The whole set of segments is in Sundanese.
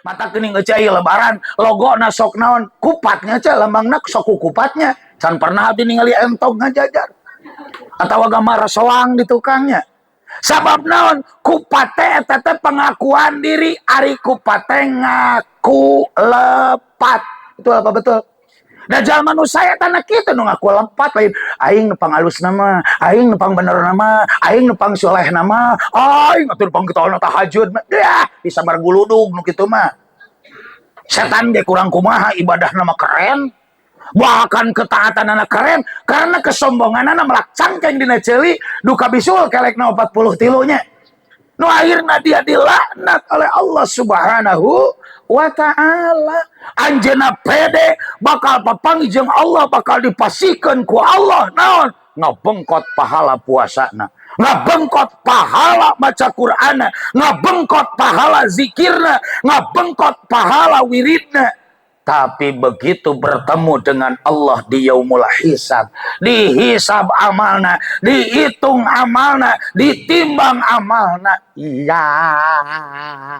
Mata geuning euceu lebaran logona sok naon kupatnya ceu lambangna sok kupatnya. Can pernah abdi ningali entog ngajajar atau gambar soang di tukangnya. Sabab naon kupat teh eta teh pengakuan diri, ari kupat teh ngaku lepat. Betul apa betul? Da jalma nu saya tanah kitu nu ngaku lepat lain aing nu pangalus nama, aing nu pang bener nama, aing nu pang soleh nama, aing atuh nu pang kitu tahajud mah. Dah disambar guludug nu kitu mah. Setan ge kurang kumaha ibadah nama keren. Bahkan ketaatan anak keren karena kesombongan anak melak cangkeng dina ceuli duka bisul kelekna 43 nya. Nu akhirna dia dilaknat oleh Allah Subhanahu wa ta'ala. Anjeunna pede bakal papanggih jeung Allah, bakal dipasihkeun ku Allah naon ngabengkot pahala puasana, ngabengkot pahala maca Qur'ana, ngabengkot pahala zikirna, ngabengkot pahala wiridna. Tapi begitu bertemu dengan Allah di yaumul hisab, dihisab amalna, dihitung amalna, ditimbang amalna, ya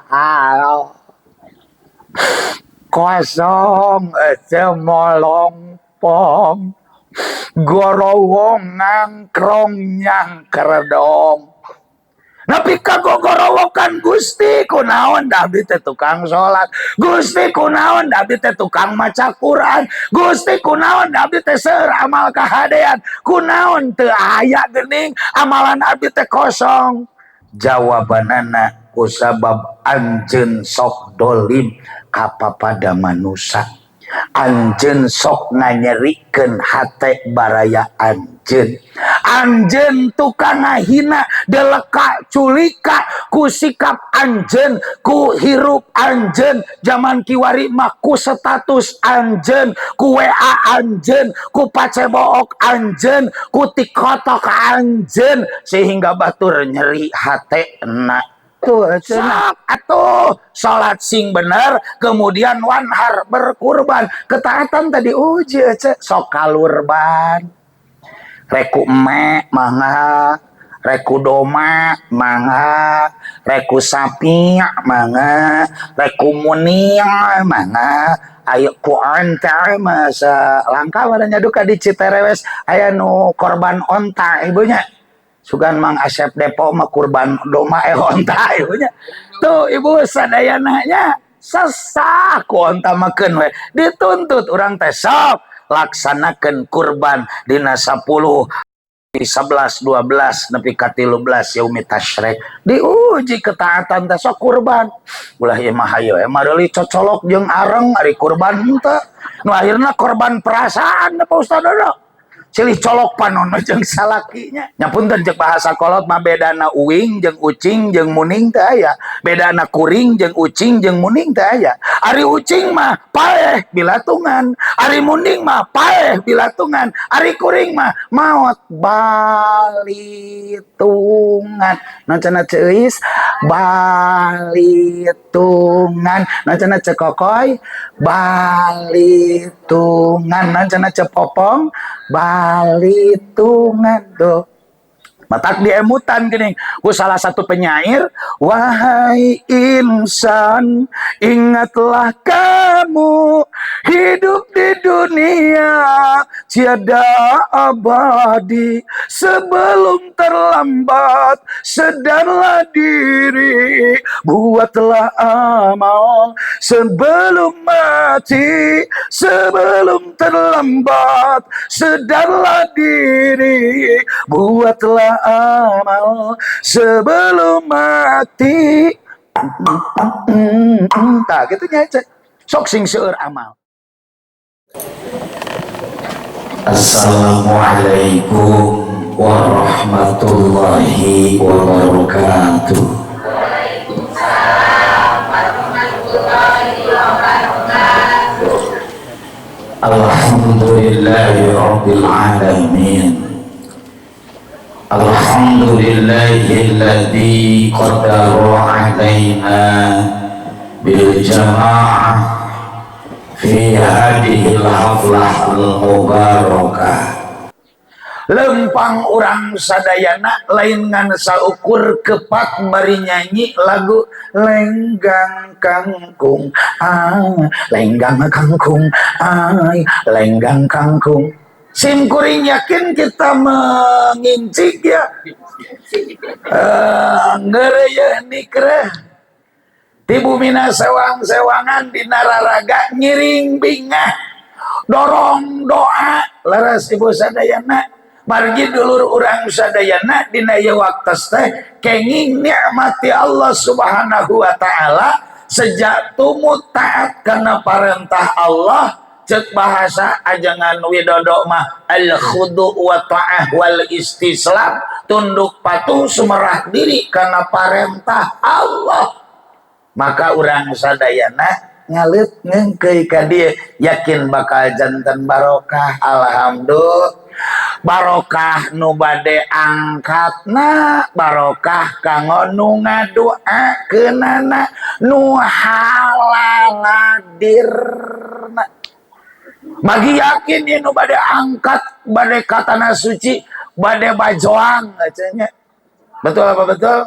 Allah, kosong ece molongpong, gorowong ngangkrong nyangkerdong. Nepi ka gogorowokan, Gusti kunaon da abdi teh tukang salat, Gusti kunaon da abdi teh tukang maca Quran, Gusti kunaon da abdi teh seueur amal kahadean, kunaon teu aya geuning amalan abdi teh kosong. Jawabanana kusabab anjeun sok dolim kapapada manusia, anjeun sok nganyerikeun hate baraya anjeun, anjeun tukang ngahina deleka culika ku sikap anjeun, ku hirup anjeun zaman kiwari mah, ku status anjeun, ku WA anjeun, ku pacebook anjeun, ku TikTok anjeun, sehingga batur nyeri hate na. Tuh cenah atuh salat sing bener, kemudian wanhar berkurban, ketaatan tadi uji ece sok kalurban, reku eme mangga, reku doma mangga, reku sapi mangga, reku munia mangga, ayo ku onta masa langka pada duka di Citerewes aya nu korban onta ibunya. Sugan Mang Asep Depok mah kurban doma onta ibunya. Tuh ibu sadayana nya sesah ku onta makeun we. Dituntut urang teh sok laksanakeun kurban dina 10, 11, 12 nepi ka 13 yaumi tasyrik. Diuji ketaatan teh sok kurban. Ulah ieu mah hayo mah reuli cocolok jeung areng ari kurban henteu. Nu akhirna korban perasaan Pak Ustaz Dodo. Silih colok panon jeung salakinya. Nya punten jeung bahasa kolot mah bedana uing jeung ucing jeung muning teh aya. Bedana kuring jeung ucing jeung muning teh aya. Ari ucing mah paeh bilatungan, ari muning mah paeh bilatungan, ari kuring mah maot balitungan. Naon cenah Ceuis? Balitungan. Naon cenah Cekokoy? Balitungan. Naon cenah Cepopong? Balitungan. Tuh matak diemutan geuning ku salah satu penyair, wahai insan, ingatlah kamu hidup di dunia tiada abadi, sebelum terlambat sadarlah diri, buatlah amal sebelum mati, sebelum terlambat sadarlah diri, buatlah amal sebelum mati. Tah kitu nya sok sing seueur amal. Assalamualaikum warahmatullahi wabarakatuh. Waalaikumsalam warahmatullahi wabarakatuh. Alhamdulillahi rabbil alamin. Alhamdulillahilladzi qaddara alaina bil jamaah fi hadhil haflah al mubarakah. Lempang urang sadayana lain ngan saukur kepak bari nyanyi lagu lenggang kangkung, ah lenggang kangkung, ay lenggang kangkung. Sim kuring yakin kita mengincik ya. Ngereyeuh nikreh di bumina sewang-sewangan dina raraga ngiring bingah dorong doa leres ibu sadayana. Margi dulur urang sadayana dina ieu waktos teh kenging nikmati Allah Subhanahu wa taala sejak tumut taat kana parentah Allah. Cek bahasa ajangan Widodo mah al khudu wa ta'ah wal istislam, tunduk patuh sumerah diri kana parentah Allah. Maka urang sadayana ngalet ngeungkeui ka dieu yakin bakal janten barokah. Alhamdulillah barokah nu bade angkatna, barokah kanggo nu ngadoakeunana nu halaladirna. Bagi yakin ieu nu bade angkat bade ka tanah suci bade bajoang cenah. Betul apa betul?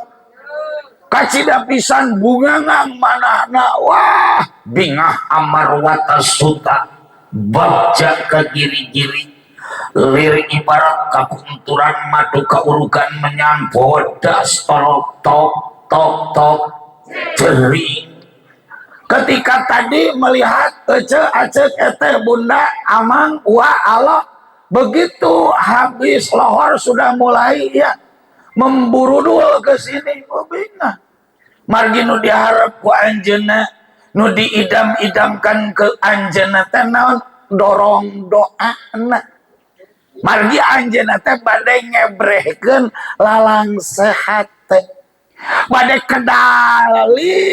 Kacida pisan bungangang manahna, wah bingah amarwata suta bagja ka giri-giri lir ibarat kakunturan madu kaurugan menyang bodas tok tok tok tok jering. Ketika tadi melihat ece acek eteh bunda amang wa Allah, begitu habis lohor sudah mulai ya memburudul ke sini. Oh bingah margi nu diharap ku anjeunna, nu diidam-idamkan ke anjeunna teh naon? Dorong doana. Margi anjeunna teh bade ngebrehkeun lalang sehat teh, bade kedalisan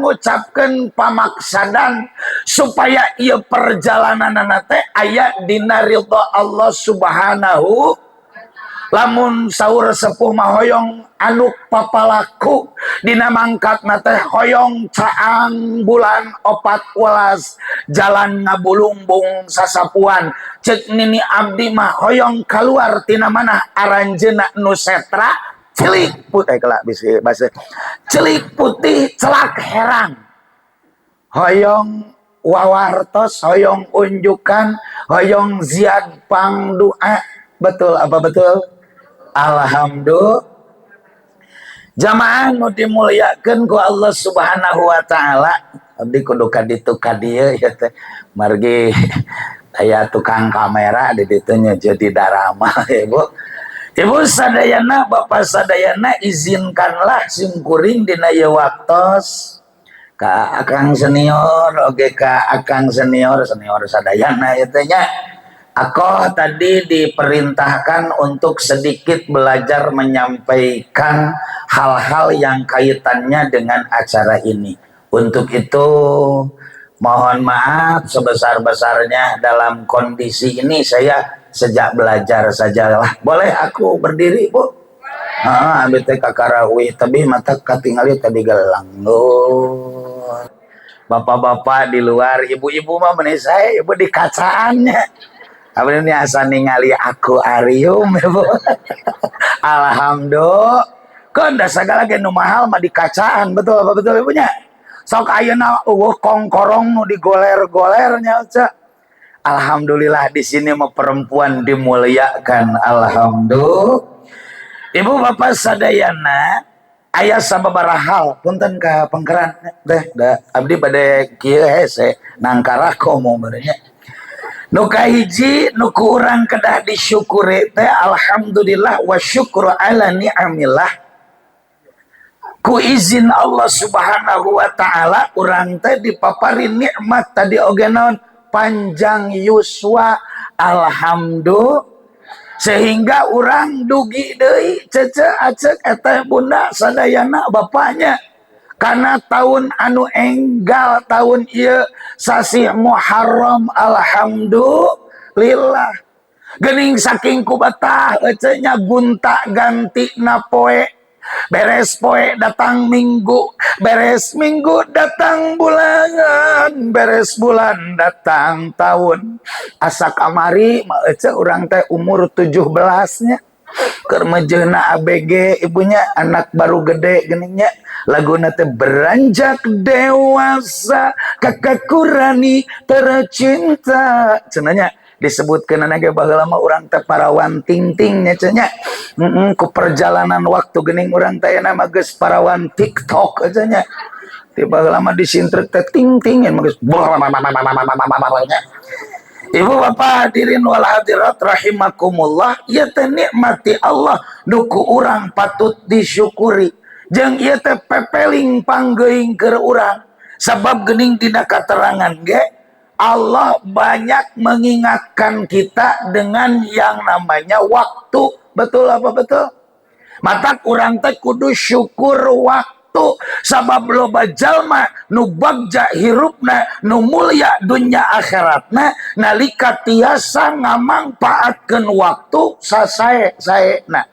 ngucapkeun pamaksadan supaya ieu perjalananana teh aya dina ridha Allah Subhanahu. Lamun saur sepuh mah hoyong anuk papalaku dina mangkatna teh hoyong caang bulan opat welas jalan ngabulungbung sasapuan. Cek nini abdi mah hoyong kaluar tina manah aranjeuna nu setra celik putih kelak bisi basa celik putih celak herang. Hoyong wawartos, hoyong unjukan, hoyong ziad pangdua. Betul apa betul? Alhamdulillah. Jamaah nu dimuliakeun ku Allah Subhanahu wa taala. Abdi kudu ka ditu ka dieu ya teh. Margi aya tukang kamera di ditu nya jadi darama ya Bu. Ibu sadayana, bapak sadayana, izinkanlah simkuring dina ieu waktos ka akang senior, oge ka akang senior, senior sadayana ieu teh nya. Aku tadi diperintahkan untuk sedikit belajar menyampaikan hal-hal yang kaitannya dengan acara ini. Untuk itu mohon maaf sebesar-besarnya dalam kondisi ini saya sejak belajar sajalah. Boleh aku berdiri, Bu? Ah, ambil teh kakarawih tapi mata katingali tadi gelang. Oh. Bapak-bapak di luar, ibu-ibu mah meni saya, ibu di kacaannya. Apa ini asa ningali akuarium, ibu. Alhamdulillah. Kan da sagala ge nu mahal mah di kacaan, betul apa betul ibunya? Sok ayeuna eueuh kongkorong nu digoler-golernya, Cak. Alhamdulillah di sini mah perempuan dimuliakan. Alhamdulillah. Ibu bapak sadayana aya sababaraha hal punten ka pengkeran teh da abdi bade kieu hese nangkarah komo barenya. Nu kahiji nu ku urang kedah disyukuri teh alhamdulillah wa syukru ala ni'amillah. Ku izin Allah Subhanahu wa taala urang teh dipaparin nikmat tadi oge naon panjang yuswa alhamdulillah, sehingga urang dugi deui cece acek eteh bunda sadayana bapaknya karena tahun anu enggal tahun ieu sasih Muharram alhamdulillah. Gening saking ku betah ecenya gunta ganti na poe. Beres poe datang minggu, beres minggu datang bulan, beres bulan datang tahun. Asa kamari mah ece urang teh umur 17 nya. Keur mejeuna ABG, ibunya, anak baru gede geuning nya. Laguna teh beranjak dewasa, kakak kurani tercinta. Cenah nya disebutkeun ge baheula mah urang teh parawan ting-ting nya cenah. Ku perjalanan waktu geuning urang teh mah geus parawan TikTok aja nya. Ti baheula mah disintrek teh ting-ting mah geus. Ibu bapak hadirin wal hadirat rahimakumullah, ieu teh nikmati Allah nu ku urang patut disyukuri. Jeung ieu teh pepeling panggeuing keur urang. Sabab geuning dina katerangan ge Allah banyak mengingatkan kita dengan yang namanya waktu. Betul apa betul? Matak urang teh kudu syukur waktu. Sabab loba jalma nu bagja hirupna, nu mulia dunya akhiratna nalika tiasa ngamangpaatkeun waktu sasae-saena.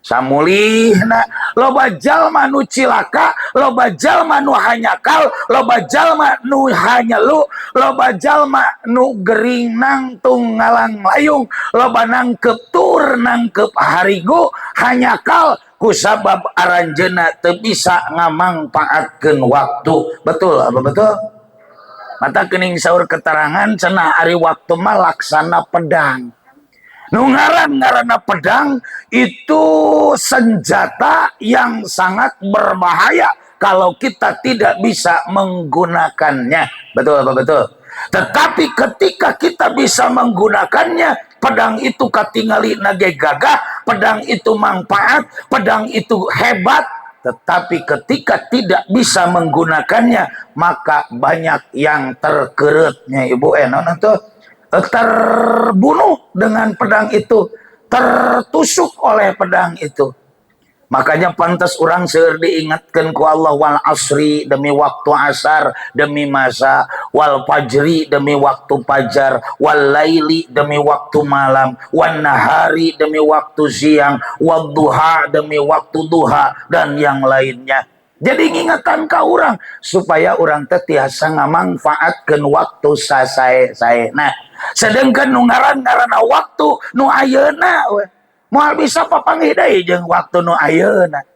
Samulihna loba jalma nu cilaka, loba jalma nu hanyakal, loba jalma nu hanyalu, loba jalma nu gering nangtung ngalang layung, loba nangkep tur nangkep harigu hanyakal kusabab aranjeuna teu bisa ngamangpaatkeun waktu. Betul apa betul? Mata kening saur keterangan cenah ari waktu mah laksana pedang. Nu ngaran-ngaranna pedang itu senjata yang sangat berbahaya kalau kita tidak bisa menggunakannya. Betul apa betul? Tetapi ketika kita bisa menggunakannya, pedang itu katingali nage gagah, pedang itu manfaat, pedang itu hebat. Tetapi ketika tidak bisa menggunakannya, maka banyak yang terkeretnya, ibu naon tuh? Terbunuh dengan pedang itu, tertusuk oleh pedang itu. Makanya pantas orang seueur diingatkan ku Allah, wal asri, demi waktu asar, demi masa, wal fajri, demi waktu fajar, wal laili, demi waktu malam, wan nahari, demi waktu siang, wad duha, demi waktu duha, dan yang lainnya. Jadi ngingatan ka urang supaya urang teh tiasa ngamangfaatkeun waktu sasae-sae. Nah, sedangkan nu ngaran-ngaranna waktu nu ayeuna we moal bisa papanggih deui jeung waktu nu ayeuna.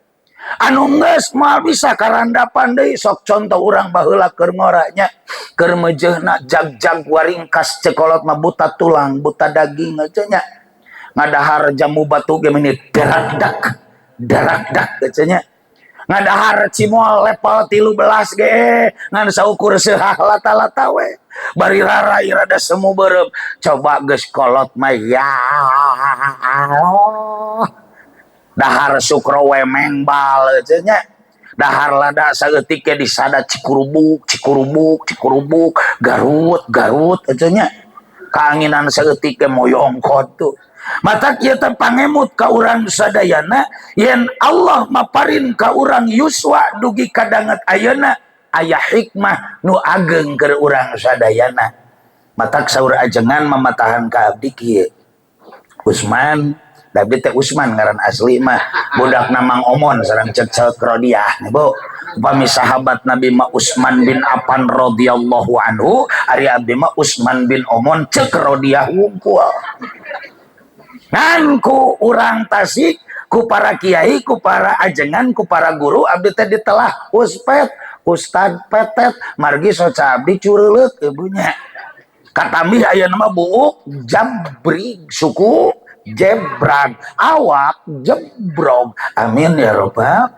Anu geus moal bisa karandapan deui. Sok contoh urang baheula keur ngora nya, keur meujeuhna jag-jag waringkas, cekolot mah buta tulang, buta daging aja nya. Ngadahar jamu batu ge meni darakdak darakdak aja nya. Ngadahar cimol level 13 ge ngan saukur seuhah lata-lata we. Bari rarai rada semu beureum. Coba geus kolot mah, ya Allah. Dahar sukro we mengbal aja nya. Dahar lada saeutik ge disada cikurubuk cikurubuk cikurubuk Garut Garut aja nya. Kaanginan saeutik ge moyongkot tuh. Mata kieu teh pangemut ka urang sadayana yen Allah maparin ka urang yuswa dugi kadanget ayeuna aya hikmah nu ageng keur urang sadayana. Matak saur ajengan mamatahan ka abdi kieu. Usman, da abdi teh Usman ngaran asli mah, budak Mang Omon sareng Cek Cek Rodiah, Bu. Upami sahabat Nabi mah Usman bin Affan radhiyallahu anhu, ari abdi mah Usman bin Omon Cek Rodiah wungkul. Ngan ku urang Tasik, ku para kiai, ku para ajengan, ku para guru, abdi teh ditelah uspet, ustad petet, margi soca abdi cureuleuk ibunya. Katambi aya nama buuk jabrig suku jebrag awak jebrog. Amin ya robbal.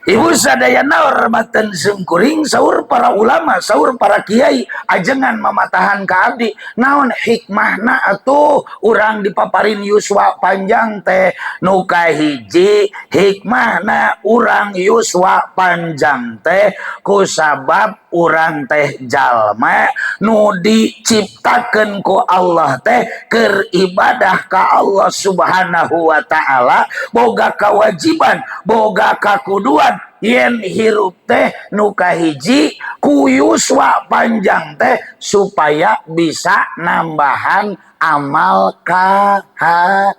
Ibu sadayana hormatan sungkuring, saur para ulama, saur para kiai, ajengan mamatahan ka abdi, naon hikmahna atuh urang dipaparin yuswa panjang teh? Nu kahiji, hikmahna urang yuswa panjang teh kusabab urang teh jalma nu diciptakeun ku Allah teh keur ibadah ka Allah Subhanahu wa taala, boga kewajiban, boga kakuduan yen hirup teh. Nu kahiji, ku yuswa panjang teh supaya bisa nambahan amal kahadean.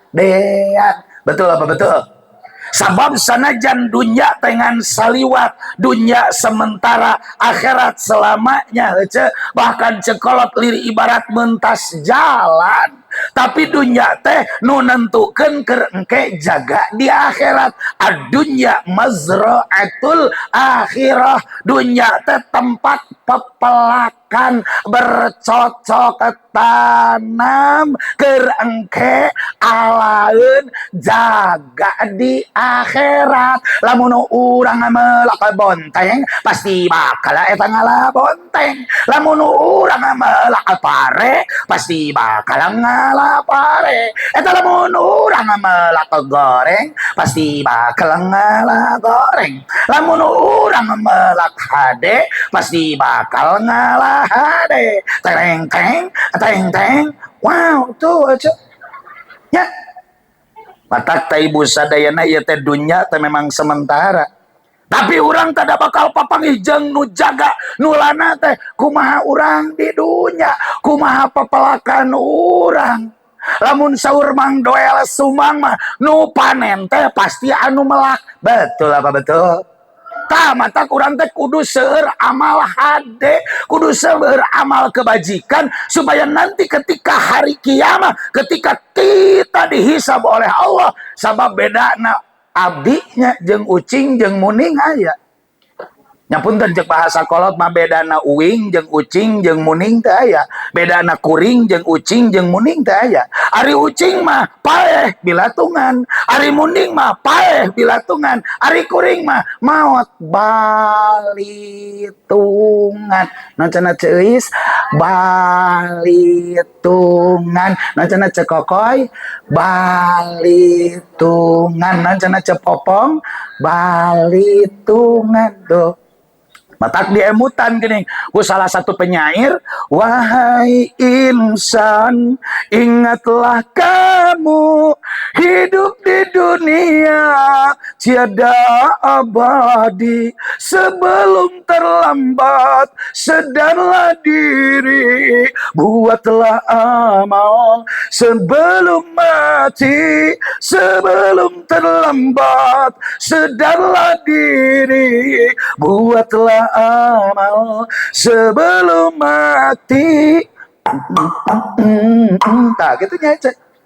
Betul apa betul? Sabab sanajan dunya dengan saliwat, dunya sementara, akhirat selamanya hece. Bahkan cek kolot liri ibarat mentas jalan, tapi dunya teh nu nentukeun keur engke jaga di akhirat. Ad-dunya mazra'atul akhirah, dunya teh tempat pepelakan, bercocok tanam keur engke alaeun jaga di akhirat. Lamun urang melak bonteng, pasti bakal eta ngalah bonteng. Lamun urang melak pare, pasti bakal ngalah pare. Eta lamun urang melak goreng, pasti bakal ngalah goreng. Lamun urang melak hade, pasti bakal ngalah hade. Tereng teng teng teng, wow, tuh aja ya. Matak ta ibu sadayana, ieu teh dunya teh memang sementara, tapi urang teh bakal papanggih jeung nu jaga nulana teh. Kumaha urang di dunya, kumaha pepelakan urang? Lamun saur Mang Doel Sumang mah, nu panen teh pasti anu melak. Betul apa betul? Tah, matak urang teh kudu seueur amal hade, kudu seueur amal kebajikan, supaya nanti ketika hari kiamat, ketika kita dihisab oleh Allah, sabab bedana abdinya jeung ucing jeung muning aya. Nyapunten, cek bahasa kolot mah bedana uing jeung ucing jeung muning teh aya. Bedana kuring jeung ucing jeung muning teh aya. Ari ucing mah paeh bilatungan, ari muning mah paeh bilatungan, ari kuring mah maot balitungan. Naon cenah Ceuis? Balitungan. Naon cenah Cekokoy? Balitungan. Naon cenah Cepopong? Balitungan tuh. Matak diemutan gini ku salah satu penyair, "Wahai insan, ingatlah kamu hidup di dunia tiada abadi. Sebelum terlambat, sadarlah diri, buatlah amal sebelum mati. Sebelum terlambat, sadarlah diri, buatlah amal sebelum mati." Tah, gitu nya.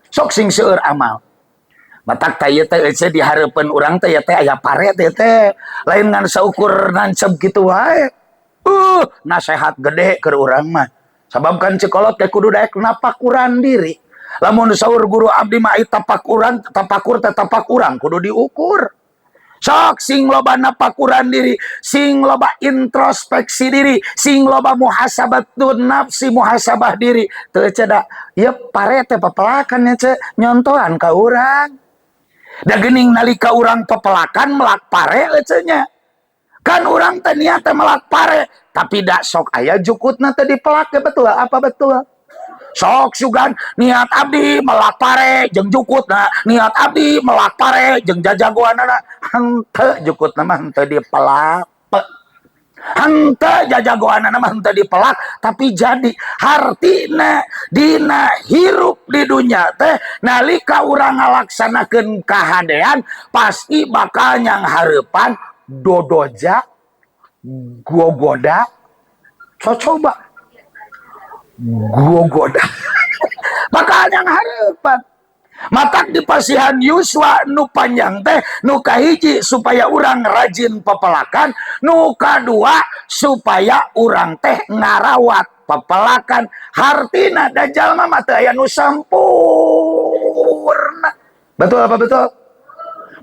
Sok sing seueur amal. Matak teh ieu teh ece di hareupeun urang teh ya teh aya pare teh teh lain ngan saukur nancep kitu wae. Nasehat gede keur urang mah. Sabab kan cek kolot teh kudu daek napakuran diri. Lamun saur guru abdi mah tapakuran, tapakur teh tapakuran kudu diukur. Sok sing loba napakuran diri, sing loba introspeksi diri, sing loba muhasabatun nafsi, muhasabah diri. Teu cedak, ieu pare teh pepelakan ya ce, nyontohan ka urang. Da geuning nalika urang pepelakan melak pare ece nya. Kan urang teh niat teh melak pare, tapi dak sok aya jukutna teh dipelak ya, betul apa betul? Sok sugan niat abdi melak pare jeung jukutna, niat abdi melak pare jeung jajagoanana, henteu jukutna mah henteu dipelak. Henteu jajagoanana mah henteu dipelak, tapi jadi hartina dina hirup di dunya teh nalika urang ngalaksanakeun kahadean pasti bakal nyanghareupan dodoja gogoda. So coba gogoda bakal nyanghareupan. Matak di pasihan yuswa nu panjang teh nu kahiji supaya urang rajin pepelakan, nu kadua supaya urang teh ngarawat pepelakan. Hartina da jalma mah teu aya nu sampurna. Betul apa betul?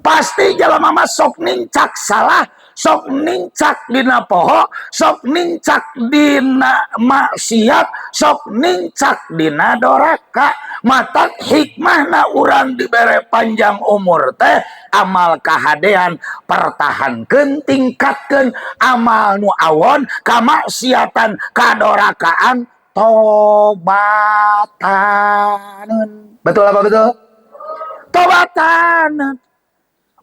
Pasti jalma mah sok nincak salah, sok nincak dina poho, sok nincak dina maksiat, sok nincak dina doraka. Matak hikmahna urang dibere panjang umur teh amal kahadean pertahankeun, tingkatkeun amal nu awon, kamaksiatan, kadorakaan tobataneun. Betul apa betul? Tobataneun.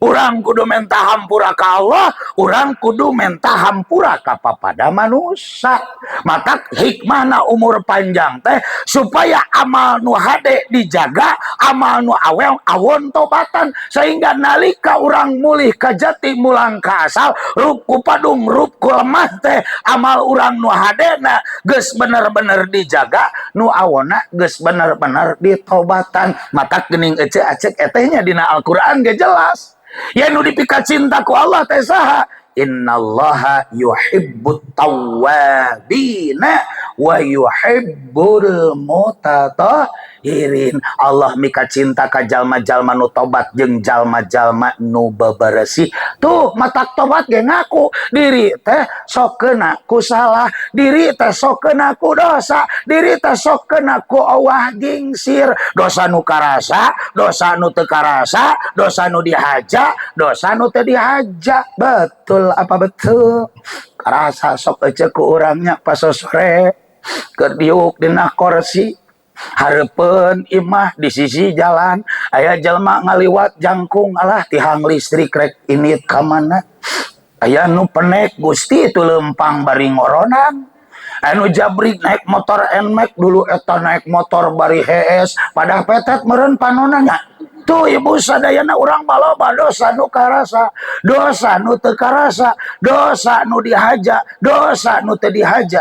Urang kudu menta hampura ka Allah, urang kudu menta hampura ka papada manusia. Maka hikmahna umur panjang teh supaya amal nu hade dijaga, amal nu awel awon tobatan, sehingga nalika urang mulih ka jati, mulang ka asal, rup ku padung rup ku lemah teh amal urang nu hadena geus bener-bener dijaga, nu awona geus bener-bener ditobatan. Maka geuning ece acek etehnya dina Al-Qur'an ge jelas. Ya, nu dipika cinta ku Allah teh saha? Innallaha yuhibbut tawwabina wa yuhibbul mutatahhirin. Allah mika cinta ka jalma-jalma nu tobat jeung jalma-jalma nu beberesih. Tuh, matak tobat ge ngaku diri teh sok kena ku salah, diri teh sok kena ku dosa, diri teh sok kena ku owah gingsir, dosa nu karasa, dosa nu teu karasa, dosa nu dihaja, dosa nu teu dihaja. Betul apa betul? Karasa sok ece ku urangnya pas sore keur diuk dina kursi hareupeun imah, di sisi jalan aya jelma ngaliwat jangkung, alah, tihang listrik rek ini ka mana? Aya nu penek, Gusti, itu lempang bari ngoronan. Anu jabrik naik motor Nmax, dulu eta naik motor bari HS pada petet meureun panonanya. Tuh, ibu sadayana, urang maloba dosa nu karasa, dosa nu teu karasa, dosa nu dihaja, dosa nu teu dihaja.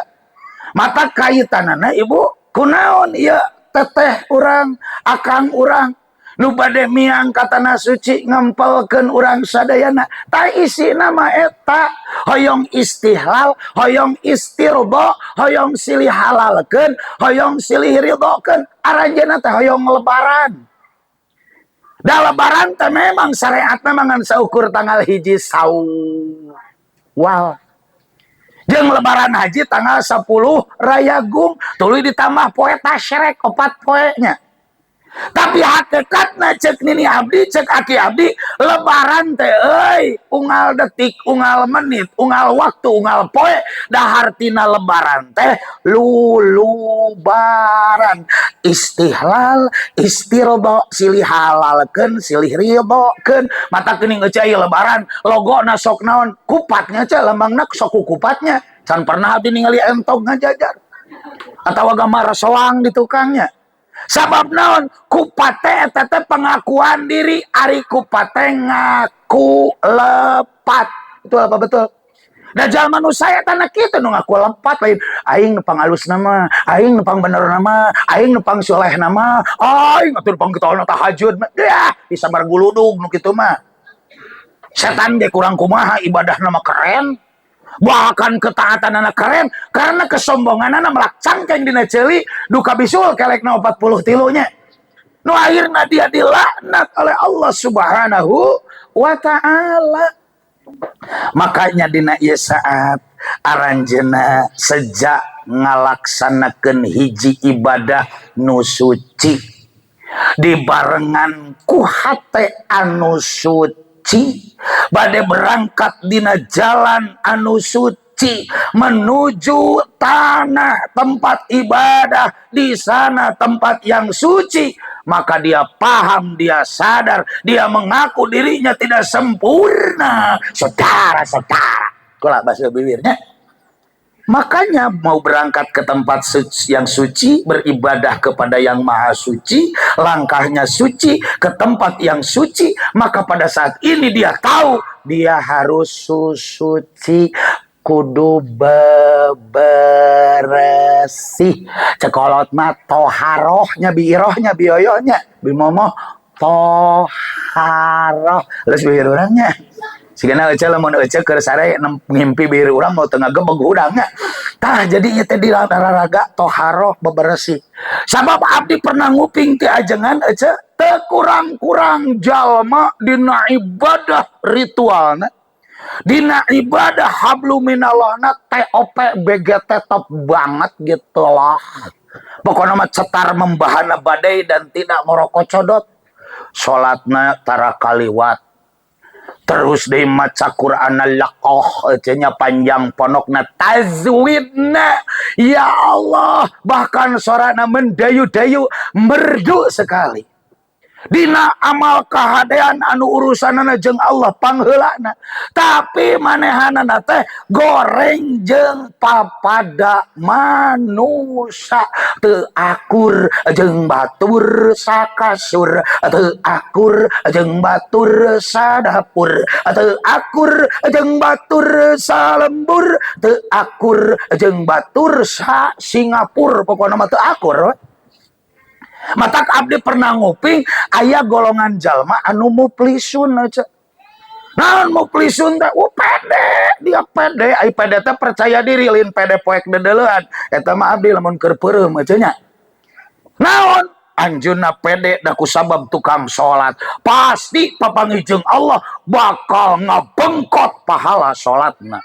Mata kaitanana, ibu, kunaon ieu teteh urang, akang urang nu bade miang ka tanah suci ngempelkeun urang sadayana? Ta isi nama eta hoyong istihlal, hoyong istirdo, hoyong silih halalkeun, hoyong silih ridhokeun. Aranjeunna teh hoyong lebaran. Da lebaran teh memang syariat memang ngan saukur tanggal 1 Sawal. Jeung lebaran haji tanggal 10 Rayagung, tuluy ditambah poe tasyrik 4 poe nya. Tapi hakikatna, cek nini abdi, cek aki abdi, lebaran teh euy unggal detik, unggal menit, unggal waktu, unggal poe. Da hartina lebaran teh lulubaran, istihlal, istirdo, silih halalkeun, silih ridhokeun. Mata geuning euy aya lebaran logona sok naon, kupatnya cek lambangna sok kupatnya. Can pernah abdi ningali entog ngajajar atau gambar soang di tukangnya. Sabab naon? Kupat teh eta teh pengakuan diri, ari kupat teh ngaku lepat. Itu apa betul? Da jalma nu saya tanah kitu nu ngaku lepat lain aing nu pangalus nama, aing nu pangbener nama, aing nu pangsoleh nama, aing atuh nu pang tahajud. Ya, disambar guludug nu kitu mah. Setan ge kurang kumaha, ibadah nama keren. Bahkan ketaatan anak keren karena kesombongan anak melak cangkeng dina ceuli duka bisul kelekna 40 tilunya. Nu akhirna dia dilaknat oleh Allah Subhanahu wa Ta'ala. Makanya dina ieu saat aranjeuna sejak ngalaksanakeun hiji ibadah nu suci dibarengan ku hate anu suci, bade berangkat dina jalan anu suci menuju tanah tempat ibadah, di sana tempat yang suci, maka dia paham, dia sadar, dia mengaku dirinya tidak sempurna, saudara-saudara. Kalau bahasa bibirnya. Makanya mau berangkat ke tempat suci, yang suci, beribadah kepada yang maha suci, langkahnya suci, ke tempat yang suci, maka pada saat ini dia tahu dia harus suci, kudu beberesih. Cek kolot mah toharohnya, biirohnya, bioyohnya, bimomoh toharoh. Terus bibir orangnya. Sigana ece lamun ece keur sare ngimpi bibir urang mau tengah gebeg hudangnya. Tah, jadi ieu teh di raraga toharoh, beberesih. Sabab abdi pernah nguping ti ajengan ece, teu kurang-kurang jalma dina ibadah ritualna. Dina ibadah hablum minallahna TOP BGT, top banget gitu lah. Pokoknya mah cetar membahana badai dan tidak merokok codot. Salatna tara kaliwat. Terus deui maca Qur'an laqoh nya, panjang ponokna, tajwidna ya Allah, bahkan sorana mendayu-dayu, merdu sekali. Dina amal kahadean anu urusanana jeung Allah pangheulana, tapi manehanana teh goreng jeung papada manusa, teu akur jeung batur sakasur, teu akur jeung batur sadapur, teu akur jeung batur salembur, teu akur jeung batur sa Singapura. Pokokna mah teu akur we. Matak abdi pernah nguping aya golongan jalma anu muflisun aja. Naon muflisun teh? Oh, pede, dia pede, ai pede teh percaya diri, lain pede poek dedeleuan. Eta mah abdi lamun keur peureum aja nya. Naon? Anjeunna pede da kusabab tukang salat. Pasti papanggih jeung Allah bakal ngabengkot pahala salatna.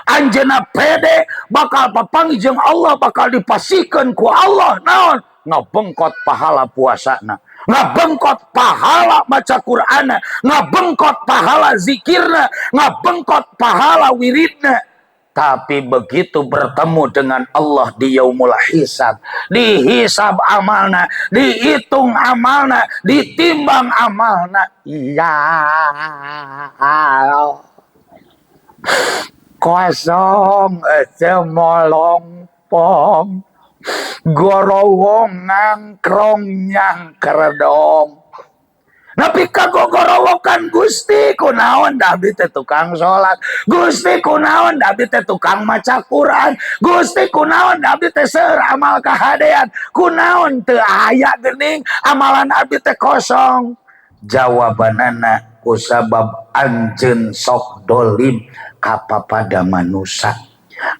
Anjeunna pede bakal papanggih jeung Allah, bakal dipasihkeun ku Allah. Naon? Ngabengkot pahala puasana, ngabengkot pahala maca Qur'ana, ngabengkot pahala zikirna, ngabengkot pahala wiridna. Tapi begitu bertemu dengan Allah di yaumul hisab, dihisab amalna, dihitung amalna, ditimbang amalna, ya Allah, kosong semolongpong, gorowong ngangkrong nyangkerdong. Nepi ka gogorowokan, "Gusti, kunaon da abdi teh tukang salat? Gusti, kunaon da abdi teh tukang maca Quran? Gusti, kunaon da abdi teh seueur amal kahadean? Kunaon teu aya geuning amalan abdi teh kosong?" Jawabanana, kusabab anjeun sok dolim ka papada manusa,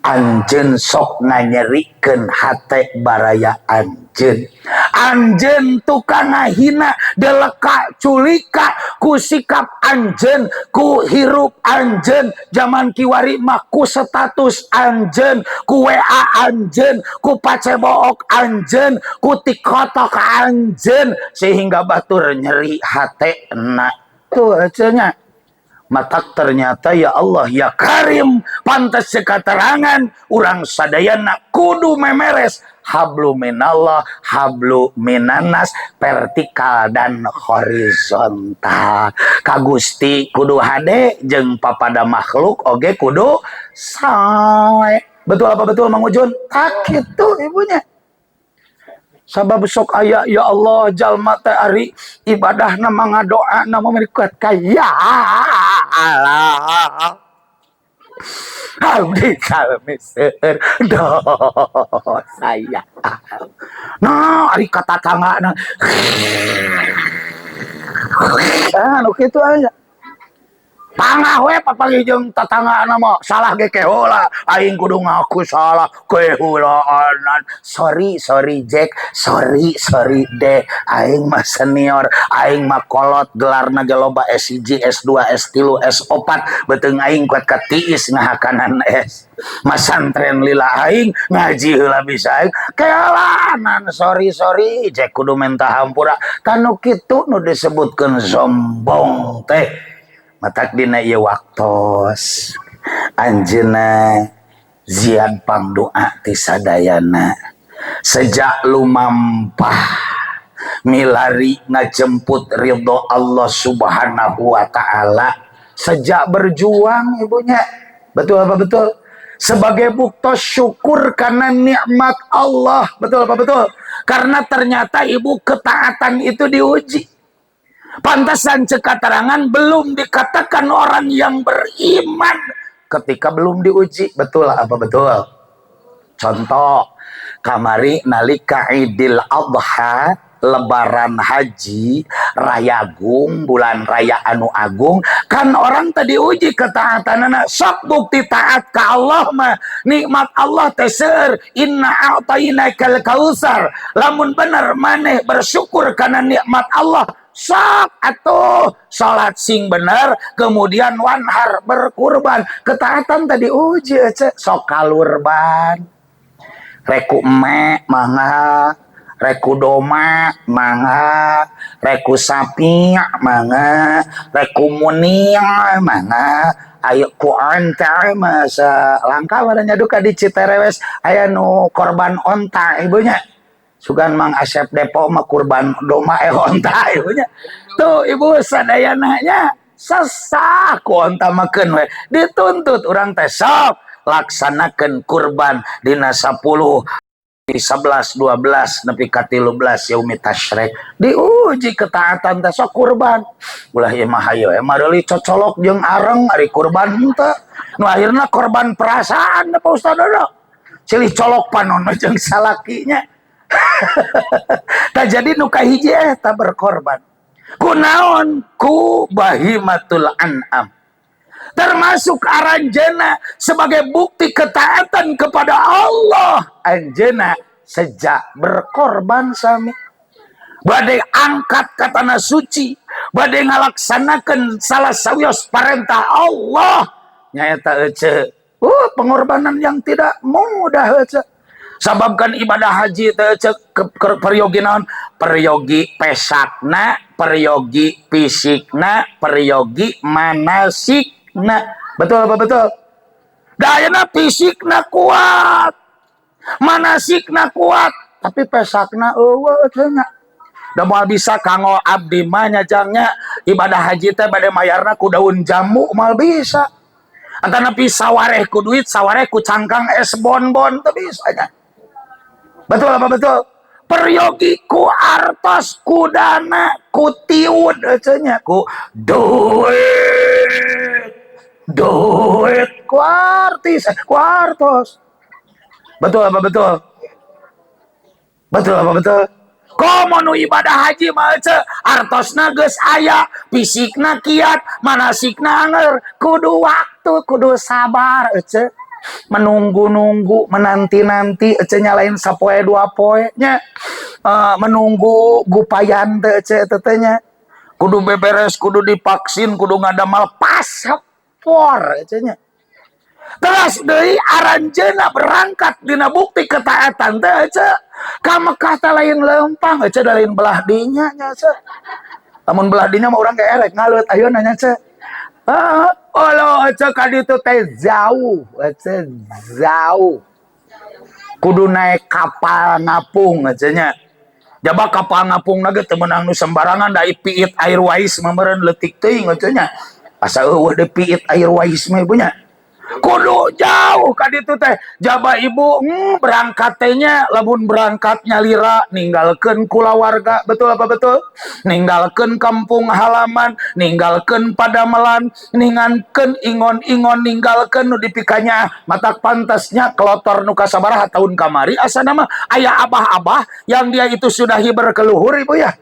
anjeun sok nganyerikeun hate baraya anjeun, anjeun tukang ngahina deleka culika ku sikap anjeun, ku hirup anjeun zaman kiwari mah, ku status anjeun, ku WA anjeun, ku pacebook anjeun, ku TikTok anjeun, sehingga batur nyeri hate na tuh nya. Matak ternyata ya Allah ya Karim, pantas sekaterangan urang sadayana kudu memeres hablu minallah hablu minanas, vertikal dan horizontal. Ka Gusti kudu hade, jeung papada makhluk oge kudu sae. Betul apa betul, Mang Ujun? Tak gitu ibunya. Sabab sok aya, ya Allah, jalma teh ari ibadahna mah ngadoa na mah kuat ka ya Allah. Abdi salmi seueur dosa ya. Nah, ari ka tatanggana. Ah, nu kitu aja. Pangah we papanggih jeung tatanggana mah, salah ge keheula, aing kudu ngaku salah keheulaanan. Sorry, sorry Jack, sorry, sorry deh, aing mah senior, aing mah kolot, gelarna ge loba, S1, S2, S3, S4, beuteung aing kuat katiis ngahakanan S. Masantren lila aing, ngaji heula bisa aing keheulaanan. Sorry, sorry Jack, kudu minta hampura. Tanu kitu nu disebutkeun sombong teh. Matak dina ieu waktos anjeunna ziad pangdoa ti sadayana, sejak lumampah milari ngajemput ridho Allah Subhanahu wa Ta'ala, sejak berjuang ibunya, betul apa betul, sebagai bukti syukur karena nikmat Allah, betul apa betul? Karena ternyata ibu, ketaatan itu diuji. Pantasan cekaterangan belum dikatakan orang yang beriman ketika belum diuji. Betul apa betul? Contoh, kamari nalika Idul Adha, Lebaran Haji, Rayagung, bulan raya anu agung, kan orang tadi uji ketaatan anak. Sok bukti taat ke Allah mah, nikmat Allah teh seueur, inna a'tainakal kausar. Lamun bener maneh bersyukur karena nikmat Allah, sok atuh salat sing bener, kemudian wanhar, berkurban. Ketaatan tadi uji ece. Sok kalurban, reku eme mangga, reku doma mangga, reku sapi mangga, reku munia mangga, ayo ku onta masa langka waranya duka di Citerewes aya nu korban onta ibunya. Sugan Mang Asep Depo mah kurban domba onta ibu nya. Tuh ibu sadayana nya sesah ku onta makeun we. Dituntut urang teh sok laksanakeun kurban dina 10, 11, 12 nepi ka 13 yaumi tasyrik. Diuji ketaatan teh sok kurban. Ulah ieu mah hayo mareuli cocolok jeung areng ari kurban henteu. Nu akhirna korban perasaan Pak Ustaz Dodo. Silih colok panon jeung salakinya. Tah jadi nu kahiji eta berkorban. Kunaon ku bahimatul an'am. Termasuk aranjeuna sebagai bukti ketaatan kepada Allah. Anjeuna sejak berkorban sami. Bade angkat ka tanah suci, bade ngalaksanakeun salah sawios parentah Allah. Nyaeta ece. Pengorbanan yang tidak mudah ece. Sababkan ibadah haji teh ece peryogi naon? Peryogi pesakna, peryogi fisikna, peryogi manasikna. Betul apa betul? Dayana fisikna kuat, manasikna kuat, tapi pesakna eueuh ece nya. Da moal bisa kanggo abdi mah nya jangnya ibadah haji teh bade mayarna ku daun jambu moal bisa. Antara sawareh ku duit, sawareh ku cangkang es bonbon teu bisa nya. Betul apa betul? Peryogi ku artos, ku dana, ku tiud ece nya, ku duit. Duit ku artis, ku artos. Betul apa betul? Betul apa betul? Komo nu ibadah haji mah ece, artosna geus aya, fisikna kiat, manasikna anger, kudu waktu, kudu sabar ece. Menunggu-nunggu, menanti-nanti ece nyalain sapoe dua poe nya. Menunggu gupayan teh ece teh nya. Kudu beberes, kudu divaksin, kudu ngadamal paspor ece nya. Terus deui aranjeuna berangkat dina bukti ketaatan teh ece. Ka Mekah teh lain leumpang ece, lain belah dinya nya ece. Lamun belah dinya mah urang ge erek ngalut ayeuna nya ece. Ah, Allah ece ka ditu teh jauh, ece jauh. Kudu naik kapal ngapung ece nya. Jaba kapal ngapung ge teu meunang nu sembarangan da Piit Airways mah meureun leutik teuing ece nya. Asa eueuh deui Piit Airways mah ibu nya. Kudu jauh ka ditu teh. Jaba ibu berangkat teh nya lamun berangkat nyalira ninggalkeun kulawarga, betul apa betul? Ninggalkeun kampung halaman, ninggalkeun padamelan, ninggalkeun ingon-ingon, ninggalkeun nu dipikanya matak pantasnya klotor nu kasabaraha tahun kamari asa nama aya abah-abah yang dia itu sudah hiber keluhur ibu ya.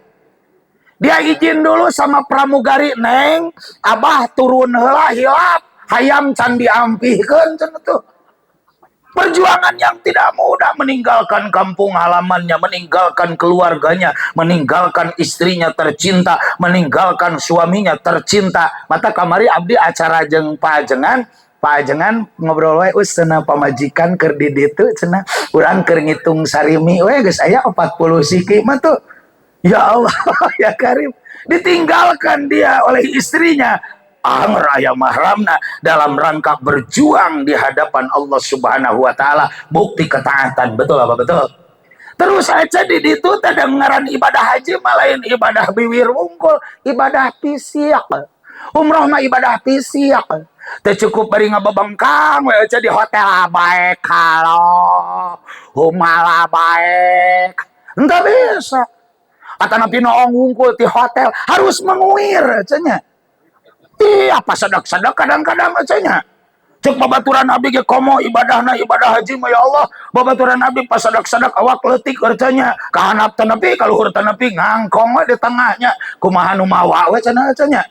Dia izin dulu sama pramugari, "Neng, abah turun heula hilap, hayam can diampihkeun," cenah tuh. Perjuangan yang tidak mudah, meninggalkan kampung halamannya, meninggalkan keluarganya, meninggalkan istrinya tercinta, meninggalkan suaminya tercinta. Mata kamari abdi acara jeung Pak Ajengan, Pak Ajengan ngobrol we, "Us," cenah, "pamajikan keur di ditu," cenah, "urang keur ngitung sarimi we geus aya 40 siki mah tuh." Ya Allah, ya Karim. Ditinggalkan dia oleh istrinya. Anger aya mahramna dalam rangka berjuang di hadapan Allah Subhanahu wa taala, bukti ketaatan. Betul apa betul? Terus aja di ditu teh ngaran ibadah haji mah lain ibadah biwir wungkul, ibadah fisik. Umroh mah ibadah fisik. Teu cukup bari ngabebengkang we aja di hotel baik kalau humala baik. Entah bisa. Atanapi noong wungkul di hotel harus menguir cenah. Iya, apa sadak-sadak kadang-kadang cenah. Cek babaturan abdi ge komo ibadahna ibadah haji mah ya Allah, babaturan abdi pas sadak-sadak awak leutik cenah, ka handap teu nepi ka luhur teu nepi ngangkong we di tengahnya, kumaha nu mawa we cenah cenah.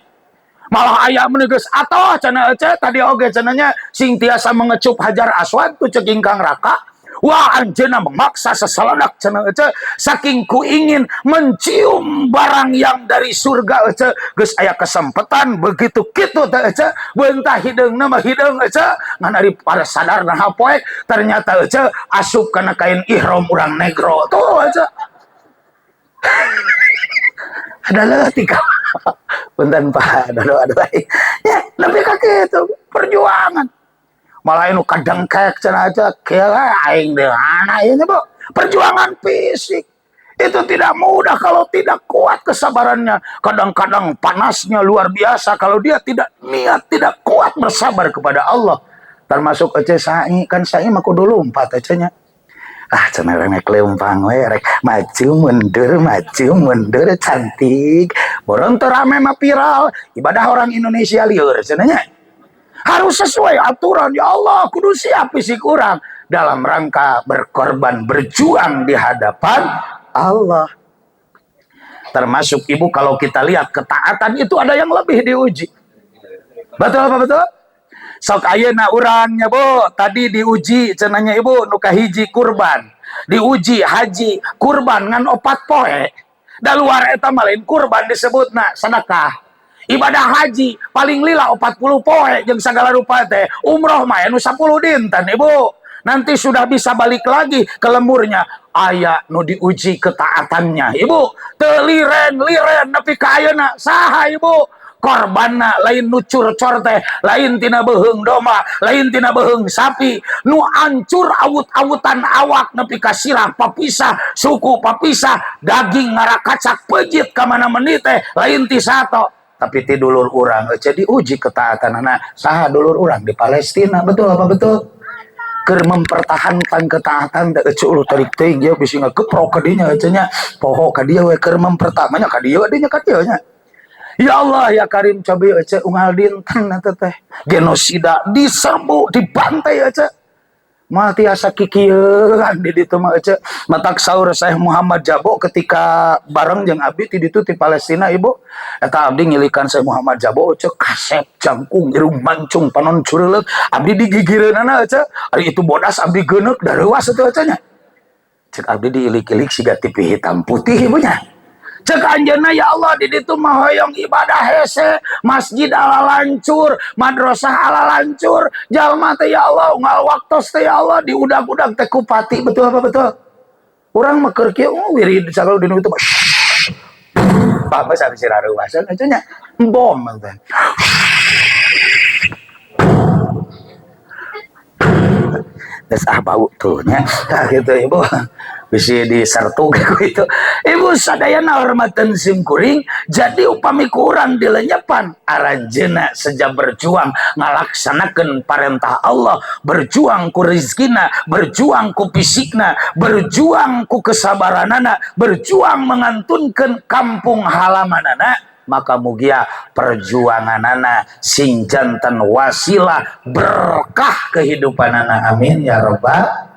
Malah aya mun geus atoh cenah ece tadi oge cenah nya sing tiasa mengecup hajar aswad tu cek ingkang raka. Wah, anjeunna memaksa seseledak cenah ece saking ku ingin mencium barang yang dari surga ece geus aya kesempatan begitu kitu teh ece beunta hideungna mah hideung ece ngan ari pada sadar nah poek ternyata ece asup kana kain ihram urang negro tuh ece. Ada leutik. Punten Pak, aduh aduh. Ya, lebih ka kitu perjuangan. Malah nu kadengkek cenah aja kira aing deui anak ini bu. Perjuangan fisik. Itu tidak mudah kalau tidak kuat kesabarannya. Kadang-kadang panasnya luar biasa kalau dia tidak niat, tidak kuat bersabar kepada Allah. Termasuk ece sa'i, kan sa'i mah kudu lompat ecenya. Ah, cenah rek leumpang we, rek maju mundur cantik. Boron teu rame mah viral, ibadah orang Indonesia lieur cenah nya. Harus sesuai aturan, ya Allah, kudu siap fisik urang dalam rangka berkorban, berjuang di hadapan Allah. Termasuk ibu, kalau kita lihat ketaatan itu ada yang lebih diuji. Betul apa betul? Sok ayeuna urangnya, Bu, tadi diuji cenah nya, Ibu, nu kahiji kurban. Diuji haji kurban ngan 4 poe. Da luar eta mah lain kurban disebutna, sedekah. Ibadah haji paling lila 40 poe jeung sagala rupa teh. Umroh mah anu 10 dinten, Ibu. Nanti sudah bisa balik lagi ke lemburnya. Aya nu diuji ketaatannya, Ibu. Teu liren-liren nepi ka ayeuna saha, Ibu? Korbanna lain nu curcor teh, lain tina beuheung domba, lain tina beuheung sapi, nu ancur awut-awutan awak nepi ka sirah papisah, suku papisah, daging ngarakacak pejit ka mana meni teh, lain ti sato, tapi ti dulur urang. Jadi uji ketaatanana saha? Dulur urang di Palestina, betul apa betul? Keur mempertahankan ketaatan teh, ece, ulah tarik teuing ya, bisi ngageprok ka dinya ece nya, poho ka dieu we keur mempertahankan ka dieu dinya ka dieu nya. Ya Allah ya Karim, coba ece, unggal dinten eta teh genosida, diserbu, dibantai ece, moal tiasa kikieuan di ditu mah ece. Matak saur Syekh Muhammad Jabo ketika bareng jeung abdi ti ditu ti Palestina, Ibu, eta abdi ngilikan Syekh Muhammad Jabo ece, kasep, jangkung, irung mancung, panon cureuleuk, abdi digigireunana ece. Ari itu bodas, abdi geuneuk, dareuas eta ece nya. Cek abdi diilik-ilik siga TV hitam putih ibunya. Cek anjeunna, ya Allah, di ditu mah hoyong ibadah hese, masjid ala lancur, madrasah ala lancur, jalma teh ya Allah unggal waktos teh ya Allah diudag-udag teh kupati, betul apa betul? Urang mah keur kieu, oh, wirid sagala dinu itu mah. Bapak sampai siraruasan aja nya bom teh. Geus ah bau tuh nya. Tah gitu, Ibu. Bisi disertu gitu. Ibu sadayana hormateun sim kuring, jadi upami kurang dilenyepan aranjeuna sejak berjuang ngalaksanakeun parentah Allah, berjuang ku rizkina, berjuang ku fisikna, berjuang ku kesabaranana, berjuang mengantunkeun kampung halamanana, maka mugia perjuanganana sing janten wasilah berkah kehidupanana, amin ya robbal.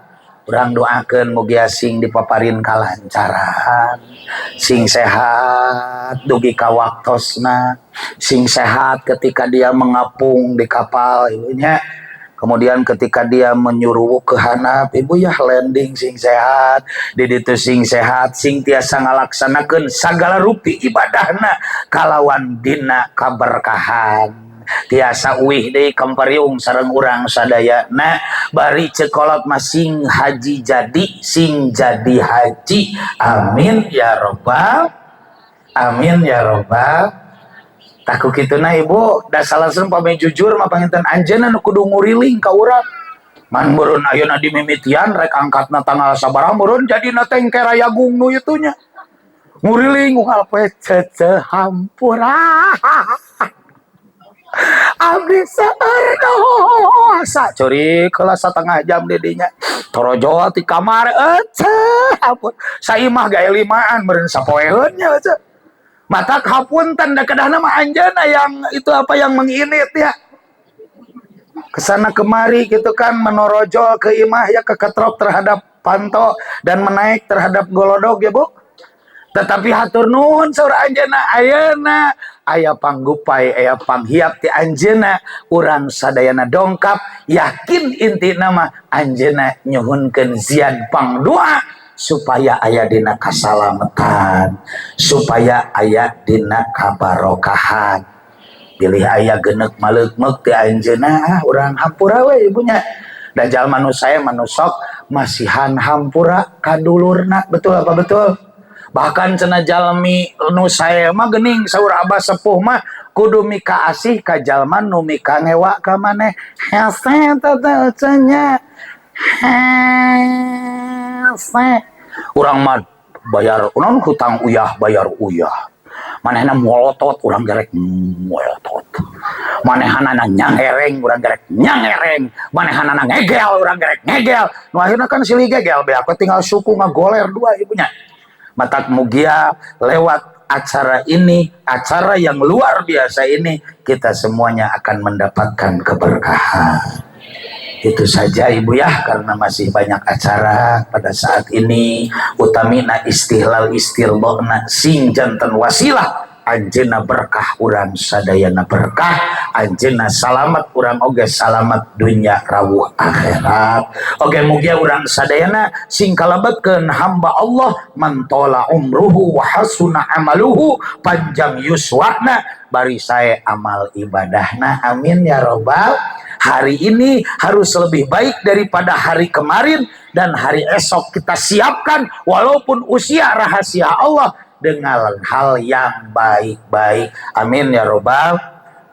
Urang doakeun mugia sing dipaparin kalancaran, sing sehat dugi ka waktosna, sing sehat ketika dia mengapung di kapal ibunya. Kemudian ketika dia menyuruh ke hanap ibu ya, landing sing sehat, di ditu sing sehat, sing tiasa ngalaksanakeun sagala rupi ibadahna kalawan dina kaberkahan. Tiasa uih deui kampariung sareng urang sadayana, bari cekolot mah sing haji jadi, sing jadi haji, amin ya robbal, amin ya robbal. Takut kituna ibu, da salah pami jujur mah panginten anjeunna nu kudu nguriling ka urang. Man meureun ayeuna dimimitian rek angkatna tanggal sabaraha, meureun jadina teh engke rayagung nu ieu nya. Nguriling unggal poe cece hampura. Abdi seueur dosa. Curi kelas setengah jam didinya. Torojol ti kamar ece ampun. Saimah gae limaan meureun sapoeun nya ece. Matak hapunten da kedahna mah anjeunna yang itu apa yang menginit ya. Kesana kemari gitu kan, menorojol ke imah ya, keketrok terhadap panto dan menaik terhadap golodog ya, Bu. Tetapi hatur nuhun saur anjeunna, ayeuna aya panggupai, aya panghiap ti anjeunna, urang sadayana dongkap yakin intina mah anjeunna nyuhunkeun ziad pangdoa supaya aya dina kasalamatan, supaya aya dina kabarokahan. Bilih aya genek maleukmeuk ti anjeunna, ah urang hampura we ibunya. Da jalma nu sae mah nu sok masihan hampura ka dulurna, betul apa betul? Bahkan cenah jalmi nu sae mah geuning saur abah sepuh mah kudu mika asih ka jalma nu mika ngewa ka maneh. Hese teh nya. Hese. Urang mah Bayar naon, hutang uyah, bayar uyah. Manehna molotot, urang gerek molotot. Manehanana nyangereng, urang gerek nyangereng. Manehanana ngegel, urang gerek ngegel. Nu akhirna kan silih gegel beak we, tinggal suku ngagoler dua ibunya. Matak mugia lewat acara ini, acara yang luar biasa ini, kita semuanya akan mendapatkan keberkahan. Itu saja, Ibu, ya, karena masih banyak acara pada saat ini. Utamina istihlal istirdona sing janten wasilah anjeunna berkah, urang sadayana berkah, anjeunna salamat, urang oge salamat dunya rawuh akhirat. Oge mugia urang sadayana sing kalebetkeun hamba Allah man tola umruhu wa hasuna amaluhu, panjang yuswana bari sae amal ibadahna. Amin ya robbal. Hari ini harus lebih baik daripada hari kemarin dan hari esok kita siapkan, walaupun usia rahasia Allah, dengan hal yang baik-baik. Amin ya robbal.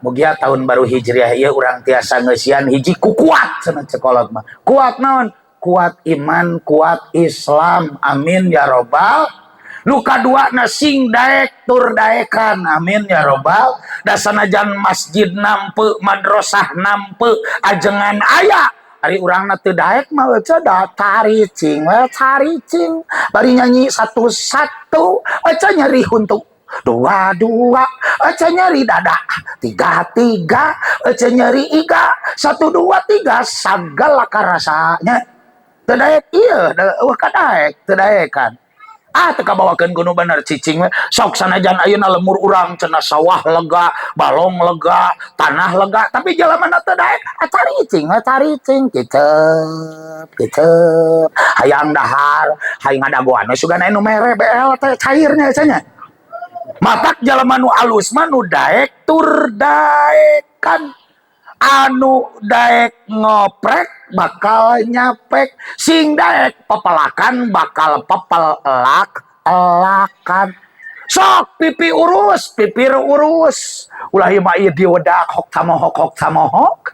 Mugia tahun baru Hijriah ieu urang tiasa ngeusian hiji ku kuat cenah cek kolot mah. Kuat naon? Kuat iman, kuat Islam. Amin ya robbal. Nu kadua na sing daek tur daekan. Amin ya robbal. Da sanajan masjid nampe, madrasah nampe, ajengan aya. Ari urangna teu daek mah euceu da caricing we caricing. Bari nyanyi satu-satu, euceu nyeri huntu. Dua dua, euceu nyeri dada. Tiga tiga, euceu nyeri iga. Satu dua tiga, sagala karasanya. Teu daek ieu, da euweuh kadaek, teu daekan. Ah, teu kabawakeun ku nu bener, cicing we. Sok sanajan ayeuna lemur urang cenah sawah lega, balong lega, tanah lega, tapi jalamana teu daek, ah caricing we caricing, kicep kicep. Hayang dahar, hayang ngadagoan we sugan aya nu mere BLT cairnya cenah. Matak jalma nu alus mah nu daek tur daekan. Anu daek ngoprek bakal nyapek, sing daek pepelakan bakal pepel elak elakan. Sok pipi urus, pipir urus, ulah ieu mah ieu diwedak hok tamohok hok tamohok,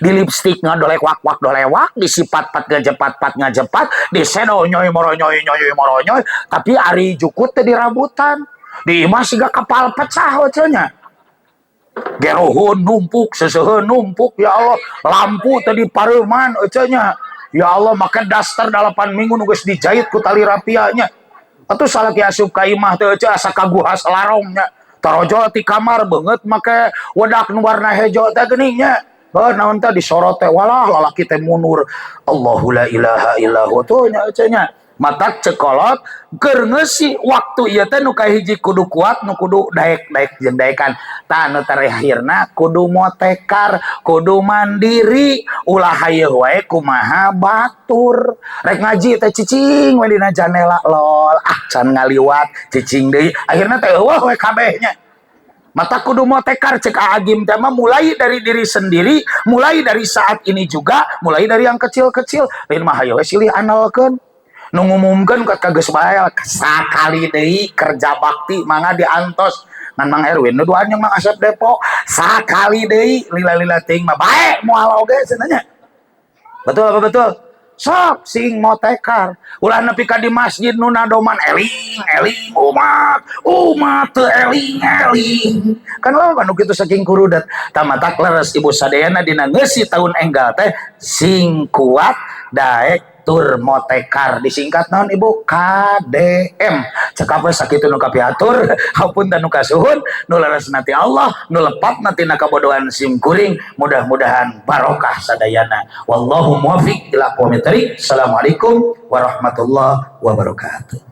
di lipstik ngadolek wak wak dolewak, disipat pat ngajepat pat ngajepat, disedo nyoy moronyoy nyoy moronyoy, tapi ari jukut teh dirabutan di imah siga kapal pecah nya. Gerohun numpuk, seseuheun numpuk, ya Allah, lampu tadi pareuman nya, ya Allah, make daster 8 minggu nu geus dijahit ku tali rapianya. Atuh salaki asup ka imah teh euceu asa ka guha selarong nya. Tarojol ti kamar beungeut make wedak nu warna hejo teh geuning nya. Heuh, naon teh disorot teh, walah lalaki teh mundur. Allahu la ilaha illahu tuh nya euceu nya. Matak cek kolot keur ngeusi waktu ieu teh nu kahiji kudu kuat, nu kudu daek-daek jeung daekan. Tah, nu terakhirna kudu motekar, kudu mandiri, ulah hayeuh wae kumaha batur. Rek ngaji teh cicing we dina janela lol, ah can ngaliwat cicing deui. Akhirna teh euweuh we kabehnya. Matak kudu motekar cek Agim teh mah, mulai dari diri sendiri, mulai dari saat ini juga, mulai dari yang kecil-kecil. Lain mah hayo we silih andalkeun. Nu ngumumkeun ka geus bae sakali deui kerja bakti mangga diantos ngan Mang Erwin nu duaan jeung Mang Asep Depo sakali deui, lila-lila teuing mah bae moal oge cenah nya. Betul apa betul? Sok sing motekar, ulah nepi ka di masjid nu nadoman eling eling umat umat teu eling eling kan loba nu kitu saking kurudat. Tamatak leres, Ibu sadayana, dina ngeusi tahun enggal teh sing kuat, daek tur motekar, disingkat naon, Ibu? KDM. Cekap we sakitu nu kapihatur. Hapunten nu kasuhun, nu leresna ti Allah, nu lepatna tina kabodohan sim kuring. Mudah-mudahan barokah sadayana. Wallahu muwaffiq ila aqwamit thoriq. Assalamualaikum warahmatullahi wabarakatuh.